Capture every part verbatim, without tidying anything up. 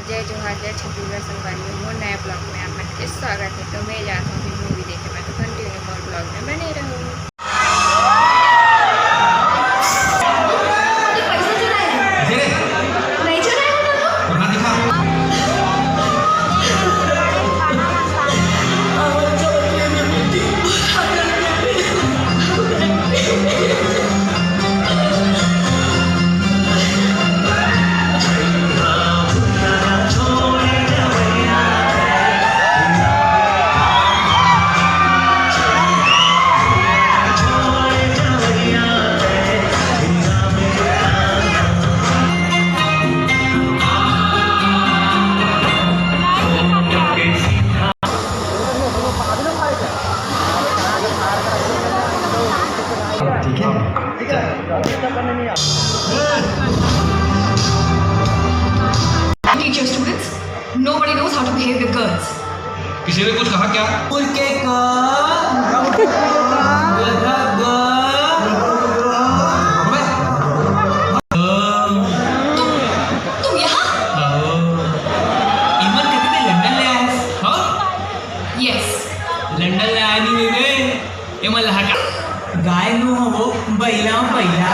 जय जोहार, जय छत्तीसगढ़ संगवारी हो, मोर नया vlog में आप मन के स्वागत है। तो मैं जात हूँ अभी movie देखे बर, तो continue मोर vlog में बने रहो। ठीक है। Teacher, students, nobody knows how to behave with girls. किसी ने कुछ कहा क्या? उनके का तुम, तुम यहाँ? इमन कति ले लंदन ले आए? हाँ? Yes. लंदन ले आए नहीं रे। एमन ला हटा। गाय नो हो, बैला, बैला।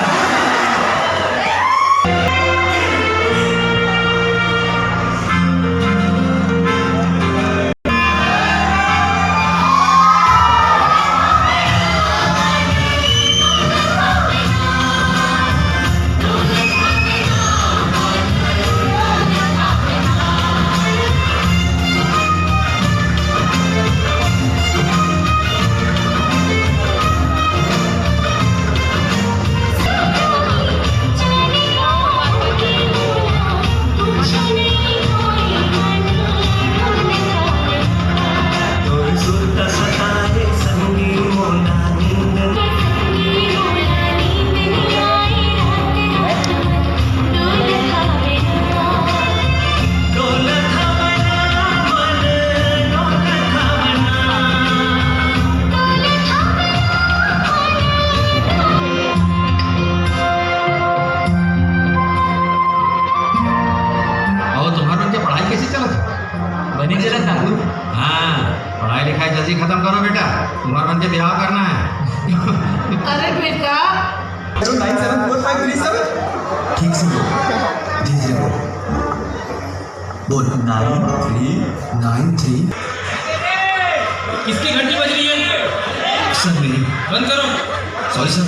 अउ तुम्हार मन के पढ़ाई कैसे चलत हे? बने चलत हे। हाँ, पढ़ाई लिखाई जल्दी खत्म करो बेटा, तुम्हार मन के ब्याह करना है। अरे बेटा। Nine seven four five three seven। ठीक से बोल, धीरे धीरे बोल। बोल, nine three nine three। किसकी घंटी बज रही है? सर, मेरी। बंद करो। Sorry sir.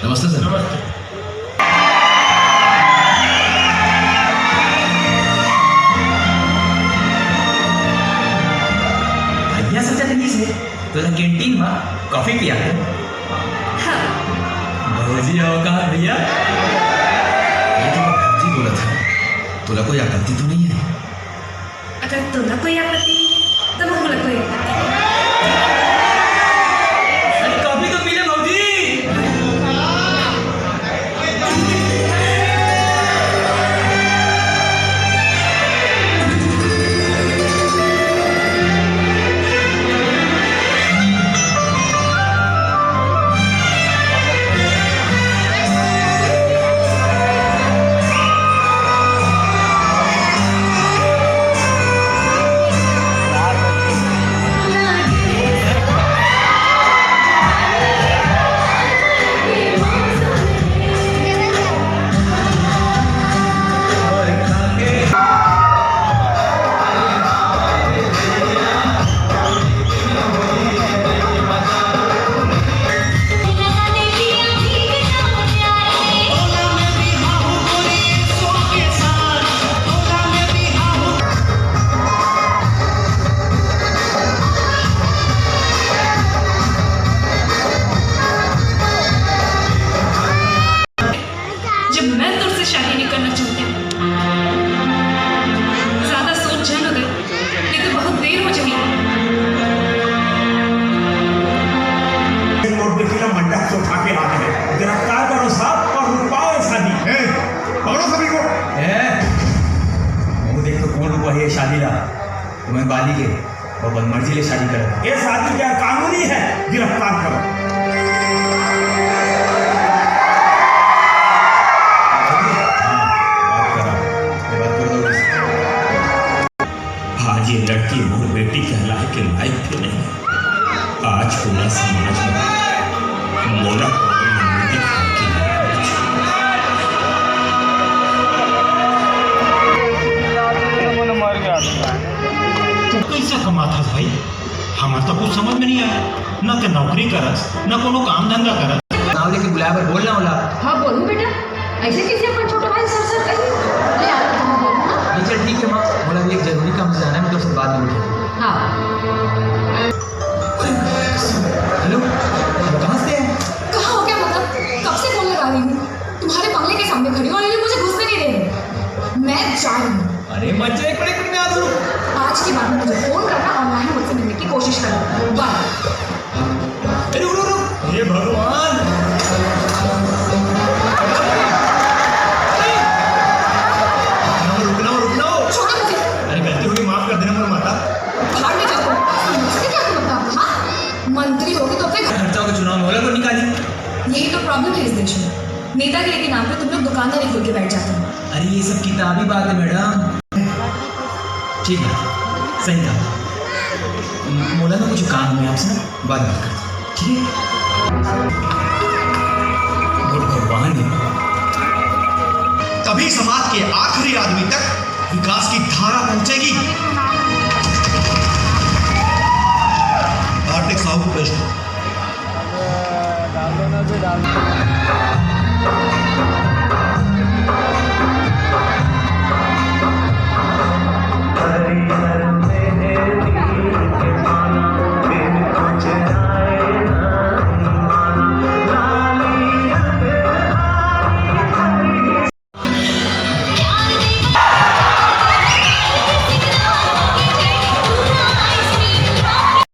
नमस्ते सर। नमस्ते। भैया सोचा नहीं से। तोला कैंटीन में कॉफी पिया के। हाँ। भौजी आओ कहा भैया? ये तो भौजी बोला था। तोला कोई आपत्ति तो नहीं है? अगर तोला कोई आपत्ति नहीं है, तो मोला कोई आपत्ति नहीं। कॉफी तो पी ले भौजी। जब मैं तोर से शादी नहीं करना चाहती, ज्यादा सोच झन उदय, नहीं तो बहुत देर हो जाही। मोर बेटी ला मंडप से उठा के लाने हे। गिरफ्तार करो साहब और रुकवाओ ये शादी। ए, पकड़ो सभी को। ए, वो देख तो कौन रुकवाही ये शादी ला। तुम्हें बालिग हे, वो अपन मर्जी ले शादी करे। ये शादी गैर कानूनी है, गिरफ्तार करो। ना ते नौकरी करस, ना कोनो काम धंधा करस। नाव लेके बुलाए बर बोल ना ओला। हाँ, बोलूँ बेटा, ऐसे कैसे अपन छोटा भाई सर सर कही? ले आ, तो मैं बोलूँ ना। नहीं, चल ठीक है माँ, मोला भी एक जरूरी काम से जाना है, मैं तोसे बाद में मिलूँ। हाँ। हेलो, कहाँ से हैं? कहाँ हो क्या मतलब? कब से फोन लगा रही हूँ, तुम्हारे बंगले के सामने खड़ी हूँ और ये लोग मुझे घुसने नहीं दे रहे। मैं जा रही हूँ। अरे मत जा, एक मिनट, एक मिनट, मैं आ रहा हूँ। आज के बाद में मुझे फोन करना और ना ही मुझसे मिलने की कोशिश करना। बाय। अरे रुक, रुक, रुक। हे भगवान। रुकना, रुकना, रुकना। छोड़ो मुझे। अरे गलती होगी, माफ कर देना मोर माता। भाड़ में जाओ। मुझसे क्या मतलब, हाँ? मंत्री होगी तो अपने घर खर्चा होगा, चुनाव में ओला तो निकाली। यही तो प्रॉब्लम है इस देश में। नेतागिरी के नाम पे तुम लोग दुकानदारी खोल के बैठ जाते हो। अरे ये सब किताबी बात है मैडम। ठीक है, सही कहा। मोला ना कुछ काम है आपसे, ना बाद में बात करते हैं, ठीक है? गुरु भगवान ने तभी समाज के आखिरी आदमी तक विकास की धारा पहुंचेगी। कार्तिक साहू को प्रश्न।